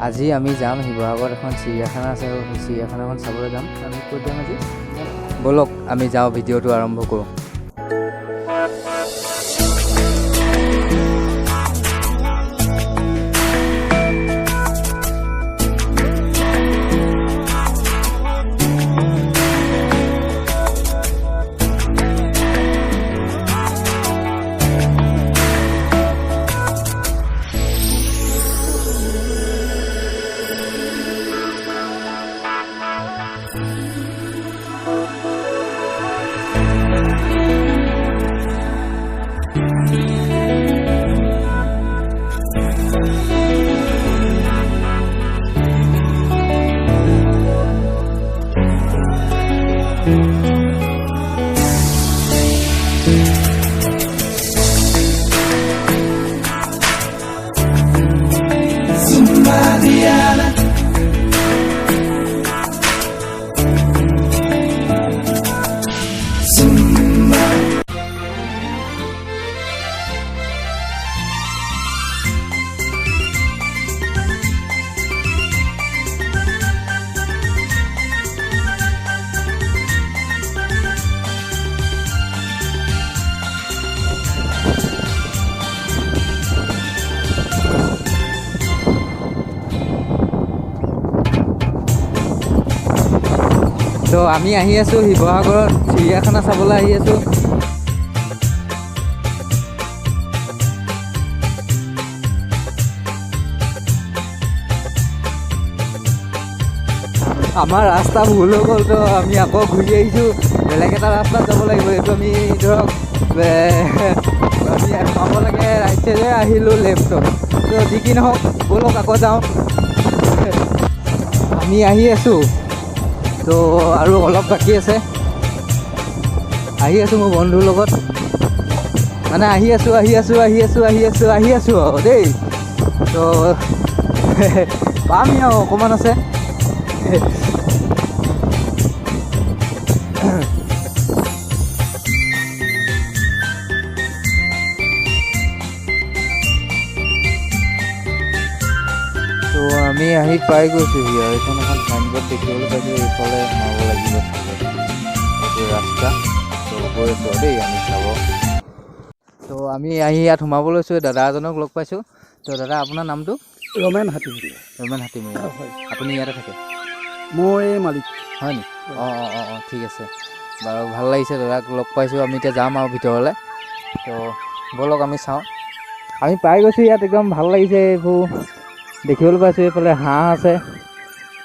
আজি আমি যাম শিৱসাগৰত এখন চিৰিয়াখানা আছে আৰু সেই চিৰিয়াখানাখন চাবলৈ যাম। আমি ক'ত যাম আজি? ব'লক আমি যাওঁ, ভিডিঅ'টো আৰম্ভ কৰোঁ। তো আমি আহি আছোঁ শিৱসাগৰত চিৰিয়াখানা চাবলৈ আহি আছোঁ। আমাৰ ৰাস্তা ভুল হৈ গ'ল, তো আমি আকৌ ঘূৰি আহিছোঁ, বেলেগ এটা ৰাস্তাত যাব লাগিব। এইটো আমি ধৰক আমি পাব লাগে ৰাইট চাইডে, আহিলোঁ লেফ্টত। তো যি কি নহওক, ব'লক আকৌ যাওঁ। আমি আহি আছোঁ, তো আৰু অলপ বাকী আছে। আহি আছোঁ মোৰ বন্ধুৰ লগত, মানে আহি আছোঁ আহি আছোঁ আহি আছোঁ আহি আছোঁ আহি আছোঁ আৰু দেই। তো পামহি আৰু অকণমান আছে। তো আমি আহি পাই গৈছোহি আৰু এইখন এখন চাইনবোৰ্ড দেখিবলৈ পাইছোঁ, এইফালে সোমাব লাগিব চাগে, এইটো ৰাস্তা। তো গৈ আছোঁ আৰু দেই আমি চাব। তো আমি আহি ইয়াত সোমাব লৈছোঁ, দাদা এজনক লগ পাইছোঁ। তো দাদা, আপোনাৰ নামটো? ৰমেন হাতীমূৰীয়া। ৰমেন হাতীমূৰীয়া। হয়। আপুনি ইয়াতে থাকে? মই মালিক। হয় নি? অঁ অঁ অঁ অঁ, ঠিক আছে বাৰু, ভাল লাগিছে দাদাক লগ পাইছোঁ। আমি এতিয়া যাম আৰু ভিতৰলৈ, তো ব'লক আমি চাওঁ। আমি পাই গৈছোঁ ইয়াত, একদম ভাল লাগিছে, এইবোৰ দেখিবলৈ পাইছোঁ। এইফালে হাঁহ আছে,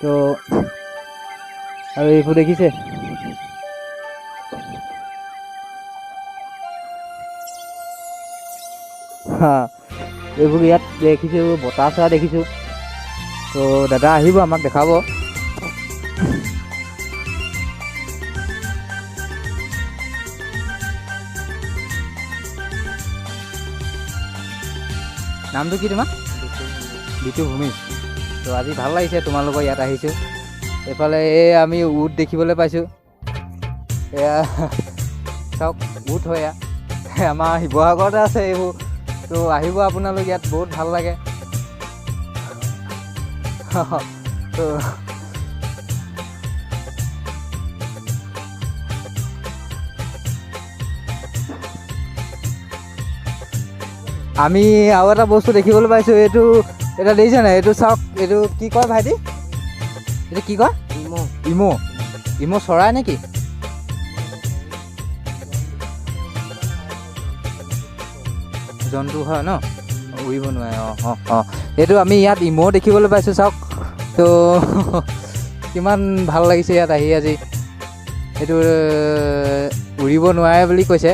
তো আৰু এইবোৰ দেখিছে। হা, এইবোৰ ইয়াত দেখিছোঁ, বতাহ চৰাই দেখিছোঁ। তো দাদা আহিব, আমাক দেখাব। নামটো কি তোমাৰ? বিটু ভূমিজ। তো আজি ভাল লাগিছে তোমালোকৰ ইয়াত আহিছোঁ। এইফালে এই আমি উট দেখিবলৈ পাইছোঁ। এয়া চাওক, উট হয় এয়া, আমাৰ শিৱসাগৰতে আছে এইবোৰ। তো আহিব আপোনালোক ইয়াত, বহুত ভাল লাগে। তো আমি আৰু এটা বস্তু দেখিবলৈ পাইছোঁ, এইটো এটা দেখিছে নাই? এইটো চাওক, এইটো কি কয় ভাইটি? এইটো কি কয়? ইম'। ইম' চৰাই নেকি? জন্তু হয় ন, উৰিব নোৱাৰে। অঁ অঁ অঁ, এইটো আমি ইয়াত ইম' দেখিবলৈ পাইছোঁ, চাওক। তো কিমান ভাল লাগিছে ইয়াত আহি আজি। এইটো উৰিব নোৱাৰে বুলি কৈছে,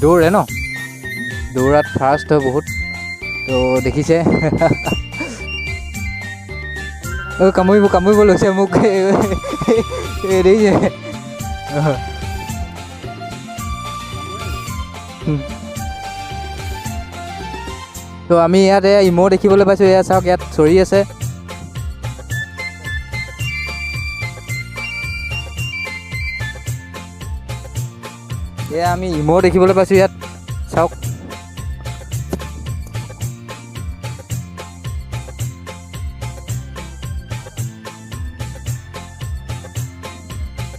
দৌৰে ন, দৌৰাত ফাৰ্ষ্ট হয় বহুত। তো দেখিছে, অ' কামুৰিব কামুৰিব লৈছে মোক, এই দেখিছে। তো আমি ইয়াত এয়া ইম' দেখিবলৈ পাইছোঁ, এয়া চাওক ইয়াত চৰি আছে। এয়া আমি ইম' দেখিবলৈ পাইছোঁ ইয়াত, চাওক।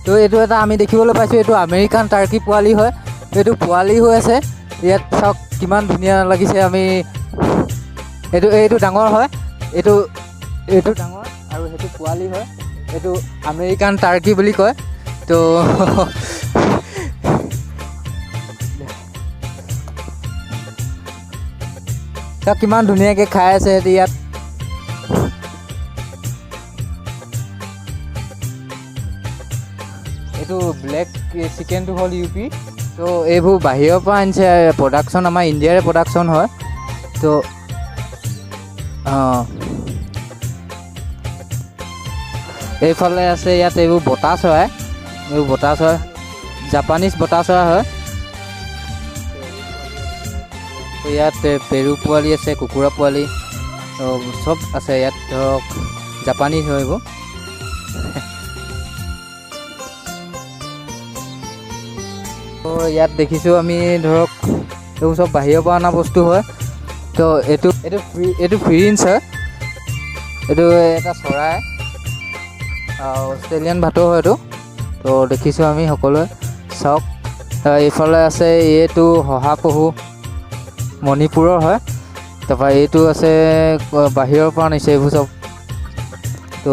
তো এইটো এটা আমি দেখিবলৈ পাইছোঁ, এইটো আমেৰিকান টাৰ্কি পোৱালি হয়। এইটো পোৱালি হৈ আছে। ইয়াত চাওক কিমান ধুনীয়া লাগিছে। আমি এইটো ডাঙৰ হয়, এইটো এইটো ডাঙৰ আৰু সেইটো পোৱালি হয়। এইটো আমেৰিকান টাৰ্কি বুলি কয়। তো চাওক কিমান ধুনীয়াকৈ খাই আছে সিহঁতি ইয়াত। এইটো ব্লেক চিকেনটো হ'ল ইউ পি। তো এইবোৰ বাহিৰৰ পৰা আনিছে, প্ৰডাকশ্যন আমাৰ ইণ্ডিয়াৰে প্ৰডাকশ্যন হয়। তো অঁ, এইফালে আছে ইয়াত এইবোৰ বতা চৰাই, এইবোৰ বতা চৰাই, জাপানীজ বতা চৰাই হয়। তো ইয়াত পেৰু পোৱালি আছে, কুকুৰা পোৱালি, তো চব আছে ইয়াত। ধৰক জাপানীজ হয় এইবোৰ। তো ইয়াত দেখিছোঁ আমি ধৰক এইবোৰ চব বাহিৰৰ পৰা অনা বস্তু হয়। তো এইটো এইটো ফ্ৰী, এইটো ফ্ৰিঞ্চ হয়। এইটো এটা চৰাই, অষ্ট্ৰেলিয়ান ভাটৌ হয় এইটো। তো দেখিছোঁ আমি সকলোৱে, চাওক। এইফালে আছে এইটো শহাপহু, মণিপুৰৰ হয়। তাৰপৰা এইটো আছে বাহিৰৰ পৰা আনিছে এইবোৰ চব। তো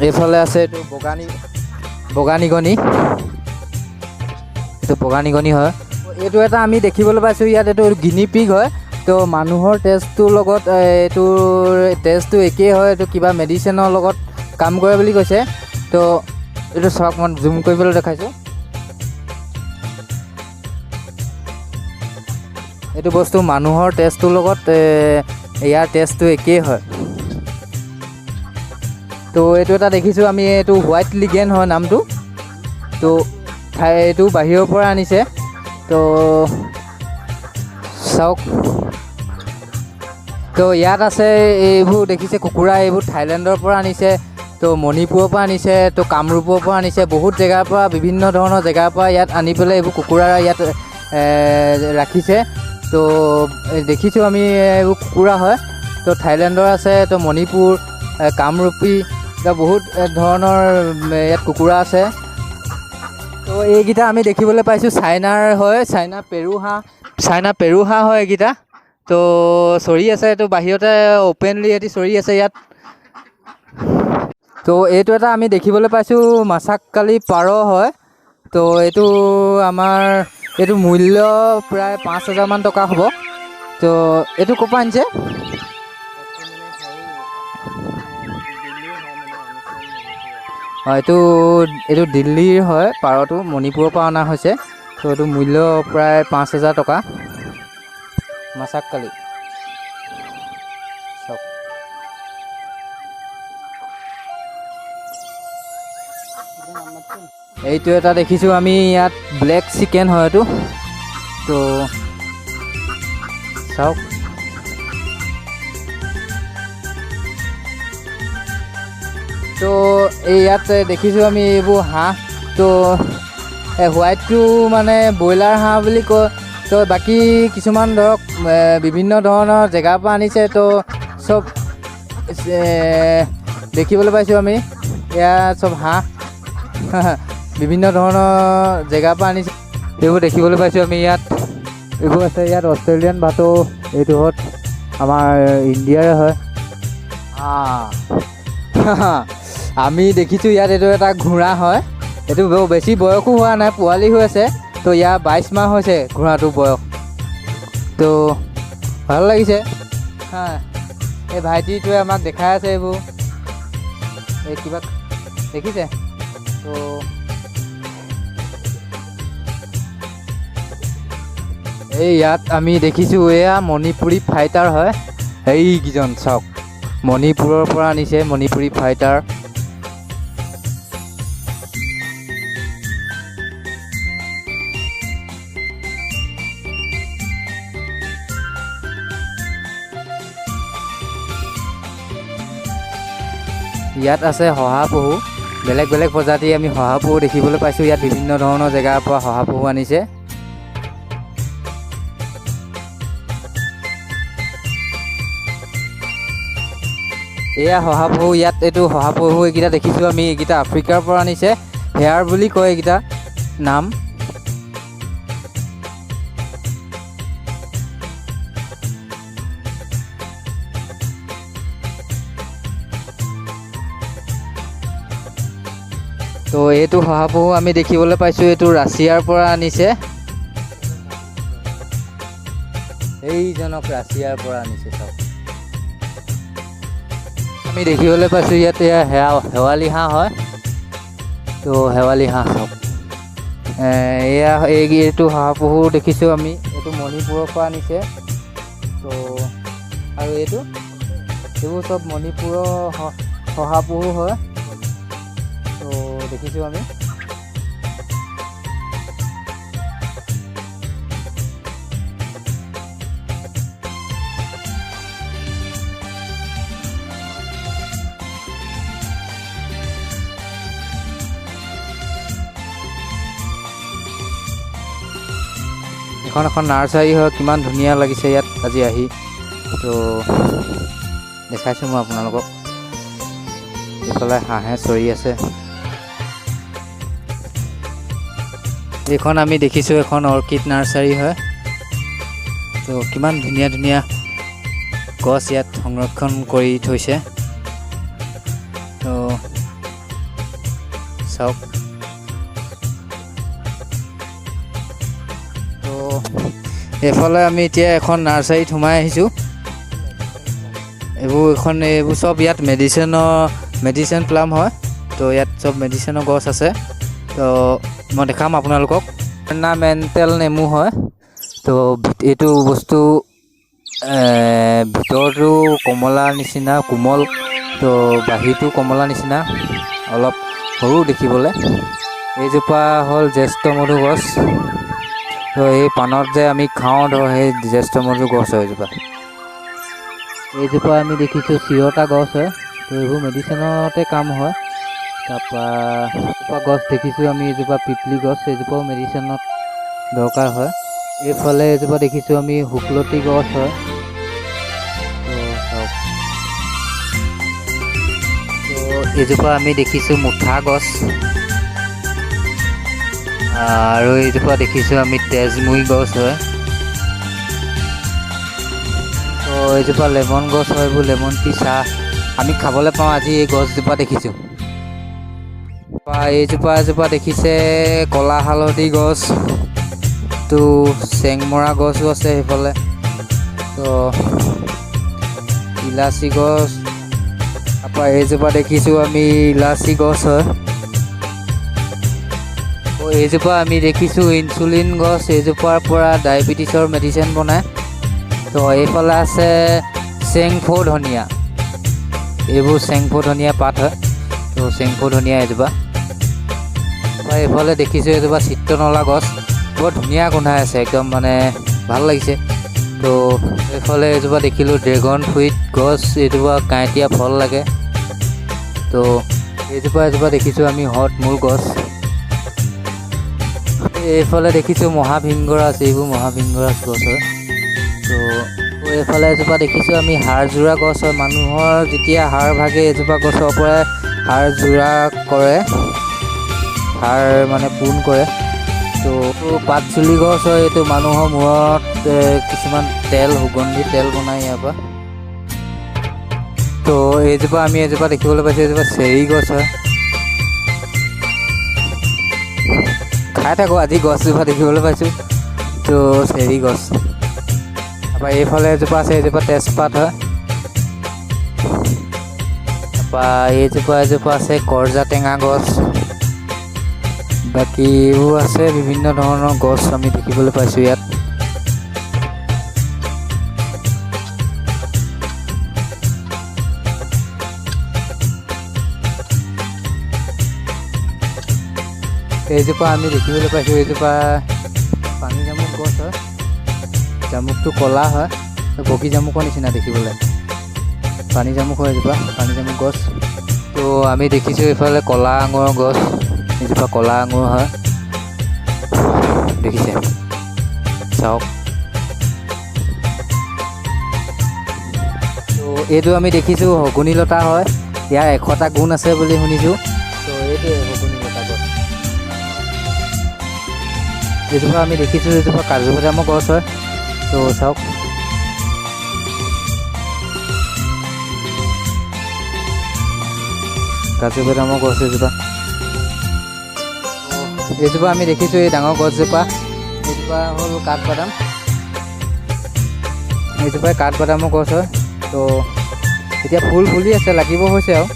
এইফালে আছে এইটো বগা নিগনি, এইটো বগা নিগনি হয়। এইটো এটা আমি দেখিবলৈ পাইছোঁ ইয়াত, এইটো গিনি পিগ হয়। তো মানুহৰ তেজটোৰ লগত এইটোৰ তেজটো একেই হয়। এইটো কিবা মেডিচিনৰ লগত কাম কৰে বুলি কৈছে। তো এইটো চাওক, মই জুম কৰি পেলাই দেখাইছোঁ। এইটো বস্তু মানুহৰ তেজটোৰ লগত ইয়াৰ তেজটো একেই হয়। তো এইটো এটা দেখিছোঁ আমি, এইটো হোৱাইট লিগেন হয় নামটো। তো এইটো বাহিৰৰ পৰা আনিছে। তো চাওক। তো ইয়াত আছে এইবোৰ দেখিছে কুকুৰা, এইবোৰ থাইলেণ্ডৰ পৰা আনিছে, তো মণিপুৰৰ পৰা আনিছে, তো কামৰূপৰ পৰা আনিছে, বহুত জেগাৰ পৰা, বিভিন্ন ধৰণৰ জেগাৰ পৰা ইয়াত আনি পেলাই এইবোৰ কুকুৰা ইয়াত ৰাখিছে। তো দেখিছোঁ আমি এইবোৰ কুকুৰা হয়। তো থাইলেণ্ডৰ আছে, তো মণিপুৰ, কামৰূপী, তো বহুত ধৰণৰ ইয়াত কুকুৰা আছে। তো এইকেইটা আমি দেখিবলৈ পাইছোঁ চাইনাৰ হয়, চাইনা পেৰু হাঁহ, চাইনা পেৰু হাঁহ হয় এইকেইটা। তো চৰি আছে, এইটো বাহিৰতে অ'পেনলি সিহঁতি চৰি আছে ইয়াত। তো এইটো এটা আমি দেখিবলৈ পাইছোঁ মাছাকালি পাৰ হয়। তো এইটো আমাৰ এইটো মূল্য প্ৰায় 5000মান টকা হ'ব। তো এইটো ক'ৰ পৰা আনিছে? অঁ, এইটো এইটো দিল্লীৰ হয় পাৰটো, মণিপুৰৰ পৰা অনা হৈছে। তো এইটো মূল্য প্ৰায় 5000 টকা। মাছাকালি চাওক। এইটো এটা দেখিছোঁ আমি ইয়াত ব্লেক চিকেন হয় এইটো। তো চাওক। তো এই ইয়াত দেখিছোঁ আমি এইবোৰ হাঁহ। তো এই হোৱাইটটো মানে ব্ৰইলাৰ হাঁহ বুলি কয়। তো বাকী কিছুমান ধৰক বিভিন্ন ধৰণৰ জেগাৰ পৰা আনিছে। তো চব দেখিবলৈ পাইছোঁ আমি ইয়াত চব হাঁহ বিভিন্ন ধৰণৰ জেগাৰ পৰা আনিছে। এইবোৰ দেখিবলৈ পাইছোঁ আমি ইয়াত। এইবোৰ আছে ইয়াত অষ্ট্ৰেলিয়ান ভাটৌ, এইটো হ'ল আমাৰ ইণ্ডিয়াৰে হয়। আমি দেখিছোঁ ইয়াত এইটো এটা ঘোঁৰা হয়। এইটো বেছি বয়সো হোৱা নাই, পোৱালি হৈ আছে। তো ইয়াৰ 22 মাহ হৈছে ঘোঁৰাটোৰ বয়স। তো ভাল লাগিছে। হা, এই ভাইটিটোৱে আমাক দেখাই আছে এইবোৰ, এই কিবা দেখিছে। তো এই ইয়াত আমি দেখিছোঁ এয়া মণিপুৰী ফাইটাৰ হয়। এইকেইজন চাওক, মণিপুৰৰ পৰা আনিছে মণিপুৰী ফাইটাৰ। ইয়াত আছে শহাপহু, বেলেগ বেলেগ প্ৰজাতিৰ আমি শহাপহু দেখিবলৈ পাইছোঁ। ইয়াত বিভিন্ন ধৰণৰ জেগাৰ পৰা শহাপহু আনিছে। এয়া শহাপহু, ইয়াত এইটো শহাপহু এইকেইটা দেখিছোঁ আমি, এইকেইটা আফ্ৰিকাৰ পৰা আনিছে। হেয়াৰ বুলি কয় এইকেইটা নাম। তো এইটো শহাপহু আমি দেখিবলৈ পাইছোঁ, এইটো ৰাছিয়াৰ পৰা আনিছে। এইজনক ৰাছিয়াৰ পৰা আনিছে চাওক। আমি দেখিবলৈ পাইছোঁ ইয়াত এয়া শেৱালি হাঁহ হয়। তো শেৱালি হাঁহ চাওক। এয়া এইটো শহাপহু দেখিছোঁ আমি, এইটো মণিপুৰৰ পৰা আনিছে। তো আৰু এইটো এইবোৰ চব মণিপুৰৰ শহাপহু হয়। তো দেখিছোঁ আমি। এখন এখন নাৰ্চাৰী হয়, কিমান ধুনীয়া লাগিছে ইয়াত আজি আহি। তো দেখাইছোঁ মই আপোনালোকক। এইফালে হাঁহে চৰি আছে। এইখন আমি দেখিছোঁ এখন অৰ্কিড নাৰ্চাৰী হয়। তো কিমান ধুনীয়া ধুনীয়া গছ ইয়াত সংৰক্ষণ কৰি থৈছে। তো চাওক। তো এইফালে আমি এতিয়া এখন নাৰ্চাৰীত সোমাই আহিছোঁ। এইবোৰ চব ইয়াত মেডিচিন প্লাম হয়। তো ইয়াত চব মেডিচিনৰ গছ আছে। তো মই দেখাম আপোনালোকক। অৰ্নামেণ্টেল নেমু হয়। তো এইটো বস্তু ভিতৰটো কমলা নিচিনা কোমল, তো বাহিৰটো কমলা নিচিনা অলপ সৰু দেখিবলৈ। এইজোপা হ'ল জ্যেষ্ঠ মধু গছ। তো এই পাণত যে আমি খাওঁ ধৰ, সেই জ্যেষ্ঠ মধু গছ হয় এইজোপা। এইজোপা আমি দেখিছোঁ চিৰতা গছ হয়। তো এইবোৰ মেডিচিনতে কাম হয়। তাৰপৰা এজোপা গছ দেখিছোঁ আমি, এজোপা পিপলি গছ, এইজোপাও মেডিচিনত দৰকাৰ হয়। এইফালে এজোপা দেখিছোঁ আমি শুকলতি গছ হয়। তো চাওক। তো এইজোপা আমি দেখিছোঁ মুঠা গছ। আৰু এইজোপা দেখিছোঁ আমি তেজমুৰি গছ হয়। তো এইজোপা লেমন গছ হয়, এইবোৰ লেমন টি চাহ আমি খাবলৈ পাওঁ। আজি এই গছজোপা দেখিছোঁ। এইজোপা এজোপা দেখিছে ক'লা হালধি গছ। তো চেংমৰা গছো আছে সেইফালে। তো ইলাচি গছ। তাৰপৰা এইজোপা দেখিছোঁ আমি ইলাচি গছ হয়। তো এইজোপা আমি দেখিছোঁ ইনচুলিন গছ, এইজোপাৰ পৰা ডায়েবেটিছৰ মেডিচিন বনায়। তো এইফালে আছে চেংফৌ ধনিয়া, এইবোৰ চেংফৌ ধনিয়া পাত হয়। তো চেংফৌ ধনিয়া এজোপা। এইফালে দেখিছোঁ এজোপা চিত্ৰনলা গছ, বৰ ধুনীয়া গোন্ধাই আছে, একদম মানে ভাল লাগিছে। তো এইফালে এজোপা দেখিলোঁ ড্ৰেগন ফ্ৰুইট গছ, এইজোপা কাঁইটীয়া ফল লাগে। তো এইজোপা এজোপা দেখিছোঁ আমি হট মূল গছ। এইফালে দেখিছোঁ মহাভিংগৰাজ, এইবোৰ মহাভিংগৰাজ গছ হয়। তো এইফালে এজোপা দেখিছোঁ আমি হাড়যোৰা গছ হয়। মানুহৰ যেতিয়া হাড় ভাগে এজোপা গছৰ পৰাই হাড় যোৰা কৰে, হাড় মানে পোন কৰে। তো পাতচুলি গছ হয়, এইটো মানুহৰ মূৰত কিছুমান তেল, সুগন্ধি তেল বনায় ইয়াৰ পৰা। তো এইজোপা আমি এজোপা দেখিবলৈ পাইছোঁ, এজোপা চেৰি গছ হয়। খাই থাকোঁ, আজি গছজোপা দেখিবলৈ পাইছোঁ। তো চেৰি গছ। তাৰপৰা এইফালে এজোপা আছে, এজোপা তেজপাত হয়। তাৰপৰা এইজোপা এজোপা আছে কৰজা টেঙা গছ। বাকী এইবোৰ আছে বিভিন্ন ধৰণৰ গছ আমি দেখিবলৈ পাইছোঁ ইয়াত। এইজোপা আমি দেখিবলৈ পাইছোঁ, এইজোপা পানী জামুক গছ হয়। জামুকটো ক'লা হয়, বগী জামুকৰ নিচিনা দেখিবলৈ। পানী জামুক হয় এজোপা, পানী জামুক গছ। তো আমি দেখিছোঁ এইফালে ক'লা আঙুৰৰ গছ, এজোপা ক'লা আঙুৰ হয়, দেখিছে চাওক। তো এইটো আমি দেখিছোঁ শগুনীলতা হয়, ইয়াৰ 100টা গুণ আছে বুলি শুনিছোঁ। তো এইটোৱে শগুনীলতা গছ। এইজোপা আমি দেখিছোঁ, এইজোপা কাজু বাদামৰ গছ হয়। তো চাওক, কাজু বাদামৰ গছ এজোপা। এইজোপা আমি দেখিছোঁ, এই ডাঙৰ গছজোপা, এইজোপা হ'ল কাঠবাদাম। এইজোপাই কাঠবাদামৰ গছ হয়। তো এতিয়া ফুল ফুলি আছে, লাগিব হৈছে আৰু।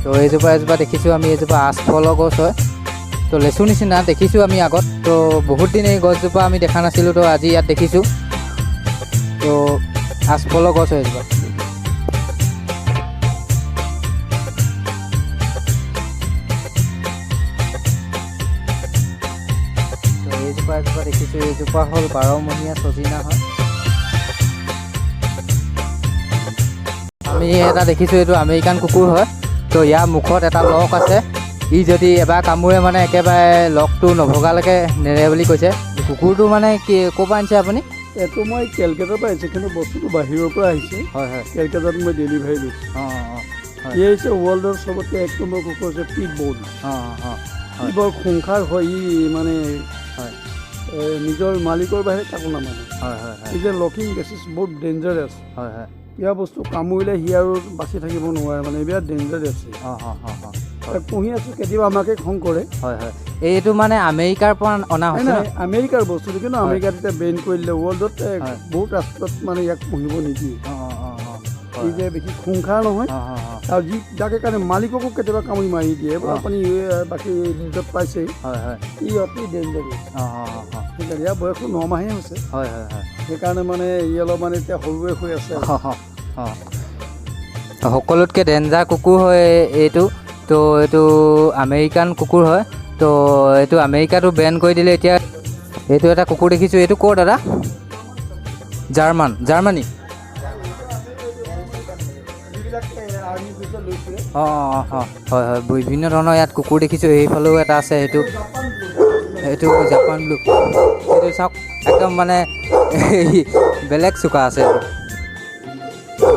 তো এইজোপা দেখিছোঁ আমি, এইজোপা আচফলৰ গছ হয়। তো লেচু নিচিনা দেখিছোঁ আমি আগত। তো বহুত দিন এই গছজোপা আমি দেখা নাছিলোঁ, তো আজি ইয়াত দেখিছোঁ। তো আচফলৰ গছ হয় এইজোপা। তো এইজোপা দেখিছোঁ, এইজোপা হ'ল বাৰমহীয়া চজিনা হয়। আমি এটা দেখিছোঁ, এইটো আমেৰিকান কুকুৰ হয়। তো ইয়াৰ মুখত এটা লক আছে, ই যদি এবাৰ কামোৰে মানে একেবাৰে লকটো নভগালৈকে নেৰে বুলি কৈছে। কুকুৰটো মানে কি ক'ৰ পৰা আনিছে আপুনি? এইটো মই কেলকাতাৰ পৰা আহিছে, কিন্তু বস্তুটো বাহিৰৰ পৰা আহিছে। হয় হয়। কেলকাতাত মই ডেলিভাৰী লৈছোঁ। অঁ অঁ অঁ। ই হৈছে ৱৰ্ল্ডৰ চবতকৈ এক নম্বৰ কুকুৰ হৈছে পিট বুল। অঁ অঁ। ই বৰ খুংখাৰ হয়, ই মানে হয়। নিজৰ মালিকৰ বাহিৰে কাকো নামানে। হয় হয় হয়। ই যে লকিং বেচিছ বহুত ডেঞ্জাৰাছ। হয় হয়। কিবা বস্তু কামুৰিলে সি আৰু বাচি থাকিব নোৱাৰে, মানে বিৰাট ডেঞ্জাৰাছ। অঁ অঁ অঁ অঁ। পুহি আছোঁ, কেতিয়াবা আমাকে খং কৰে। হয় হয়। এইটো মানে আমেৰিকাৰ পৰা অনা হৈছে? নাই, আমেৰিকাৰ বস্তুটো, কিন্তু আমেৰিকাত এতিয়া বেন কৰি দিলে। ৱৰ্ল্ডত হয়। বহুত ৰাষ্ট্ৰত মানে ইয়াক পুহিব নিদিয়ে। অঁ অঁ অঁ অঁ। ই যে বেছি খুংখাৰ নহয় অঁ অঁ অঁ। আৰু যি যাকে কাৰণে মালিককো কেতিয়াবা কামুৰি মাৰি দিয়ে। অঁ। আপুনি বাকী নিউজত পাইছেই। হয় হয়। ই অতি ডেঞ্জাৰাছ। অঁ অঁ অঁ অঁ। সেইকাৰণে ইয়াৰ বয়সটো 9 মাহেই হৈছে। হয় হয় হয়। সেইকাৰণে মানে ই অলপ মানে এতিয়া সৰুৱে হৈ আছে। অঁ অঁ। সকলোতকৈ ডেঞ্জাৰ কুকুৰ হয় এইটো। তো এইটো আমেৰিকান কুকুৰ হয়। তো এইটো আমেৰিকাটো বেন কৰি দিলে এতিয়া। এইটো এটা কুকুৰ দেখিছোঁ, এইটো ক'ৰ দাদা? German, Germany. যিবিলাক আৰ্মি পিছত লৈছিলে। অঁ অঁ অঁ, হয় হয়। বিভিন্ন ধৰণৰ ইয়াত কুকুৰ দেখিছোঁ। সেইফালেও এটা আছে, সেইটো জাপান ব্লু। সেইটো চাওক, একদম মানে বেলেগ চোকা আছে এইটো। তো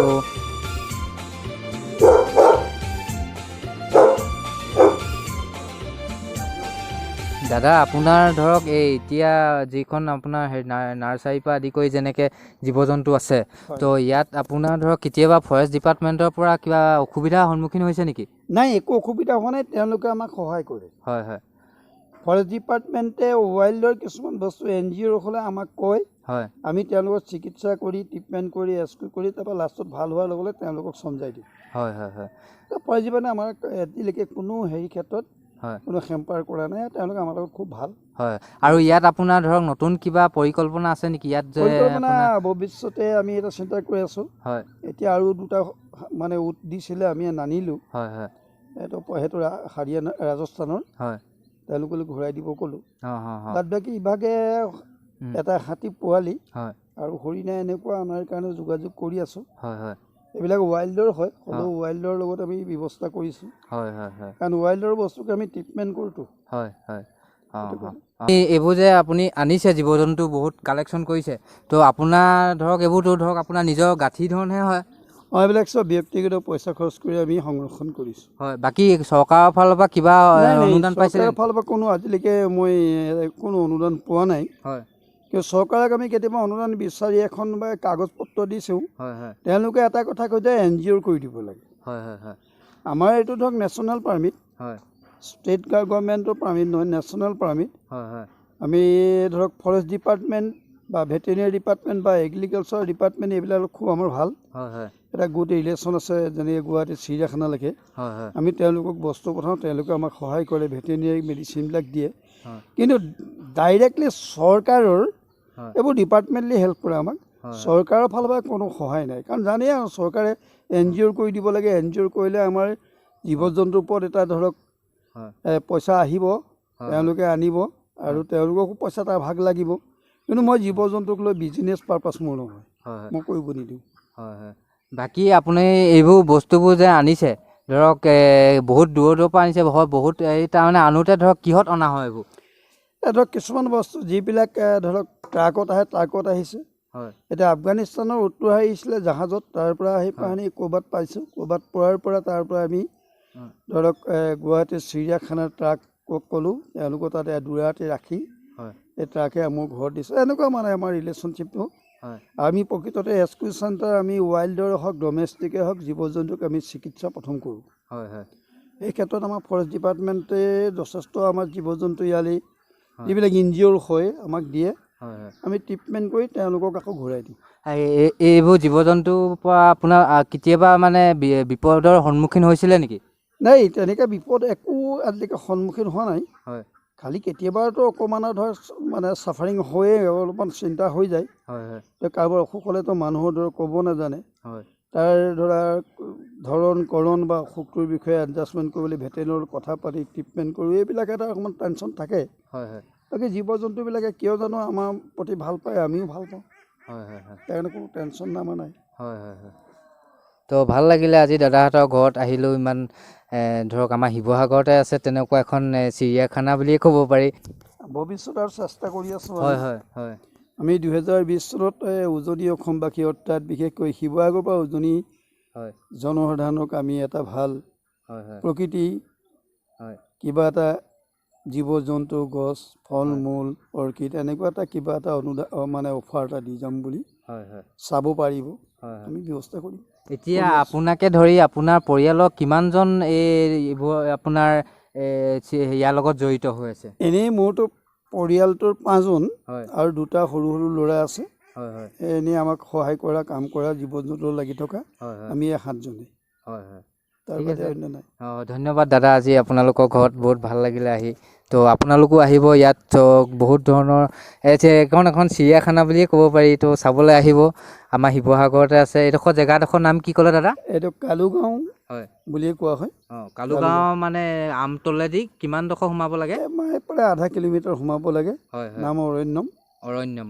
দাদা, আপোনাৰ ধৰক এই এতিয়া যিখন আপোনাৰ হেৰি নাৰ্চাৰীৰ পৰা আদি কৰি যেনেকৈ জীৱ জন্তু আছে, তো ইয়াত আপোনাৰ ধৰক কেতিয়াবা ফৰেষ্ট ডিপাৰ্টমেণ্টৰ পৰা কিবা অসুবিধাৰ সন্মুখীন হৈছে নেকি? নাই, একো অসুবিধা হোৱা নাই, তেওঁলোকে আমাক সহায় কৰে। হয় হয়। ফৰেষ্ট ডিপাৰ্টমেণ্টে ৱাইল্ডৰ কিছুমান বস্তু এন জি অ'ৰ হ'লে আমাক কয়। হয়। আমি তেওঁলোকক চিকিৎসা কৰি, ট্ৰিটমেণ্ট কৰি, ৰেস্কিউ কৰি, তাৰপৰা লাষ্টত ভাল হোৱাৰ লগে লগে তেওঁলোকক চমজাই দিওঁ। হয় হয় হয়। ফৰেষ্ট ডিপাৰ্টমেণ্টে আমাক এতিয়ালৈকে কোনো হেৰি ক্ষেত্ৰত হয়। কোনো হেম্পাৰ কৰা নাই, তেওঁলোকে আমাৰ লগত খুব ভাল। হয়, আৰু ইয়াত আপোনাৰ ধৰক নতুন কিবা পৰিকল্পনা আছে নেকি ইয়াত যে? পৰিকল্পনা আপোনাৰ ভৱিষ্যতে আমি এটা চিন্তা কৰি আছোঁ। হয়। এতিয়া আৰু দুটা মানে উট দিছিলে, আমি নানিলোঁ। হয় হয়। সেইটো হাৰিয়ানা, ৰাজস্থানৰ। হয়। তেওঁলোকলৈ ঘূৰাই দিব ক'লোঁ। অঁ অঁ অঁ। বাদ বাকী ইভাগে এটা হাতী পোৱালি হয়। আৰু হৰিণা এনেকুৱা অনাৰ কাৰণে যোগাযোগ কৰি আছোঁ। হয় হয়। এইবিলাক ৱাইল্ডৰ হয়, হ'লেও ৱাইল্ডৰ লগত আমি ব্যৱস্থা কৰিছোঁ। হয় হয় হয়। কাৰণ ৱাইল্ডৰ বস্তুক আমি ট্ৰিটমেণ্ট কৰোঁতো। হয় হয় অঁ। সেইটো অঁ। কাৰণে। এইবোৰ যে আপুনি আনিছে, জীৱ জন্তু বহুত কালেকশ্যন কৰিছে, তো আপোনাৰ ধৰক এইবোৰতো ধৰক আপোনাৰ নিজৰ গাঁঠি ধনহে হয়? অঁ, এইবিলাক চব ব্যক্তিগত পইচা খৰচ কৰি আমি সংৰক্ষণ কৰিছোঁ। হয়, বাকী চৰকাৰৰ ফালৰ পৰা কিবা নাই নাই। অনুদান পাইছিলে? চৰকাৰৰ ফালৰ পৰা কোনো আজিলৈকে মই কোনো অনুদান পোৱা নাই। হয়। কিন্তু চৰকাৰক আমি কেতিয়াবা অনুদান বিচাৰি এখন বা কাগজ পত্ৰ দিছোঁ। হয় হয়। তেওঁলোকে এটা কথা কয় যে এন জি অ'ৰ কৰি দিব লাগে। হয় হয় হয়। আমাৰ এইটো ধৰক নেশ্যনেল পাৰ্মিট, হয়। ষ্টেট গভৰ্ণমেণ্টৰ পাৰ্মিট নহয়, নেশ্যনেল পাৰ্মিট। হয় হয়। আমি ধৰক ফৰেষ্ট ডিপাৰ্টমেণ্ট বা ভেটেৰিনেৰী ডিপাৰ্টমেণ্ট বা এগ্ৰিকালচাৰ ডিপাৰ্টমেণ্ট, এইবিলাক খুব আমাৰ ভাল হয় হয়। এটা গুড ৰিলেশ্যন আছে। যেনেকৈ গুৱাহাটী চিৰিয়াখানালৈকে হয় হয়। আমি তেওঁলোকক বস্তু পঠাওঁ, তেওঁলোকে আমাক সহায় কৰে, ভেটেৰিনেৰী মেডিচিনবিলাক দিয়ে। হয়। কিন্তু ডাইৰেক্টলি চৰকাৰৰ হয়। এইবোৰ ডিপাৰ্টমেণ্টলি হেল্প কৰে আমাক। হয়। চৰকাৰৰ ফালৰ পৰা কোনো সহায় নাই, কাৰণ জানেই আৰু চৰকাৰে এন জি অ'ৰ কৰি দিব লাগে। এন জি অ'ৰ কৰিলে আমাৰ জীৱ জন্তুৰ ওপৰত এটা ধৰক হয়। পইচা আহিব, হয়। তেওঁলোকে আনিব আৰু তেওঁলোককো পইচা এটা ভাগ লাগিব। কিন্তু মই জীৱ জন্তুক লৈ বিজনেছ পাৰপাছ মোৰ নহয়। হয় হয়। মই কৰিব নিদিওঁ। হয় হয়। বাকী আপুনি এইবোৰ বস্তুবোৰ যে আনিছে, ধৰক বহুত দূৰৰ দূৰৰ পৰা আনিছে হয়, বহুত এই তাৰমানে আনোতে ধৰক কিহত অনা হয় এইবোৰ? ধৰক কিছুমান বস্তু যিবিলাক ধৰক ট্ৰাকত আহে, ট্ৰাকত আহিছে। হয়। এতিয়া আফগানিস্তানৰ উটটো আহিছিলে জাহাজত, তাৰ পৰা আহি পানী ক'ৰবাত পাইছোঁ, ক'ৰবাত পোৱাৰ পৰা তাৰ পৰা আমি ধৰক গুৱাহাটীৰ চিৰিয়াখানাৰ ট্ৰাক ক'লোঁ, তেওঁলোকৰ তাত দুৰাতি ৰাখি এই ট্ৰাকে মোৰ ঘৰত দিছে। এনেকুৱা মানে আমাৰ ৰিলেশ্যনশ্বিপটো। আমি প্ৰকৃততে ৰেস্কিউ চেণ্টাৰ, আমি ৱাইল্ডৰ হওক, ডমেষ্টিকে হওক, জীৱ জন্তুক আমি চিকিৎসা প্ৰথম কৰোঁ। হয় হয় এই ক্ষেত্ৰত আমাৰ ফৰেষ্ট ডিপাৰ্টমেণ্টে যথেষ্ট আমাৰ জীৱ জন্তু ইয়ালৈ যিবিলাক ইনজিঅ'ৰ হয় আমাক দিয়ে, হয় হয় আমি ট্ৰিটমেণ্ট কৰি তেওঁলোকক আকৌ ঘূৰাই দিওঁ। এইবোৰ জীৱ জন্তুৰ পৰা আপোনাৰ কেতিয়াবা মানে বিপদৰ সন্মুখীন হৈছিলে নেকি? নাই, তেনেকৈ বিপদ একো আজিলৈকে সন্মুখীন হোৱা নাই। খালি কেতিয়াবাতো অকণমান ধৰ মানে চাফাৰিং হৈয়ে অলপমান চিন্তা হৈ যায়। হয় হয় তো কাৰোবাৰ অসুখ হ'লেতো মানুহৰ ধৰক ক'ব নাজানে, তাৰ ধৰা ধৰণ কৰণ বা অসুখটোৰ বিষয়ে এডজাষ্টমেণ্ট কৰিবলৈ ভেটেৰিনৰ কথা পাতি ট্ৰিটমেণ্ট কৰোঁ, এইবিলাক এটা অকণমান টেনশ্যন থাকে। হয় হয় বাকী জীৱ জন্তুবিলাকে কিয় জানো আমাৰ প্ৰতি ভাল পায়, আমিও ভাল পাওঁ, হয় হয় হয় সেইকাৰণে কোনো টেনশ্যন আমাৰ নাই। হয় হয় হয় তো ভাল লাগিলে আজি দাদাহঁতৰ ঘৰত আহিলোঁ। ইমান ধৰক আমাৰ শিৱসাগৰতে আছে তেনেকুৱা এখন চিৰিয়াখানা বুলিয়ে ক'ব পাৰি। ভৱিষ্যত আৰু চেষ্টা কৰি আছোঁ। হয় হয় হয় আমি 2020 চনত উজনি অসমবাসী, অৰ্থাৎ বিশেষকৈ শিৱসাগৰৰ পৰা উজনি জনসাধাৰণক আমি এটা ভাল হয় হয় প্ৰকৃতি কিবা এটা জীৱ জন্তু, গছ, ফল মূল, অৰ্কিড এনেকুৱা এটা কিবা এটা অনুদান মানে অফাৰ এটা দি যাম বুলি হয় হয় চাব পাৰিব, হয় হয় আমি ব্যৱস্থা কৰিম। এতিয়া আপোনাকে ধৰি আপোনাৰ পৰিয়ালৰ কিমানজন এইবোৰ আপোনাৰ ইয়াৰ লগত জড়িত হৈ আছে? এনেই মোৰতো পৰিয়ালটোৰ 5জন আৰু দুটা সৰু সৰু ল'ৰা আছে। হয় হয় এনেই আমাক সহায় কৰা, কাম কৰা, জীৱ জন্তু লাগি থকা হয় হয় আমি এই 7জনেই, হয় হয় তাৰ ঠিক বাদে আছে। অন্য নাই। অঁ, ধন্যবাদ দাদা, আজি আপোনালোকৰ ঘৰত বহুত ভাল লাগিলে আহি। তো আপোনালোকো আহিব ইয়াত, তো বহুত ধৰণৰ এইখন এখন চিৰিয়াখানা বুলিয়ে ক'ব পাৰি। তো চাবলৈ আহিব, আমাৰ শিৱসাগৰতে আছে। এইডোখৰ জেগাডোখৰ নাম কি ক'লে দাদা? এইটো কালুগাঁও বুলিয়ে কোৱা হয়। অঁ, কালুগাঁও মানে আমতলেদি কিমানডোখৰ সোমাব লাগে? প্ৰায় আধা কিলোমিটাৰ সোমাব লাগে। হয় হয় নাম অৰণ্যম। অৰণ্যম।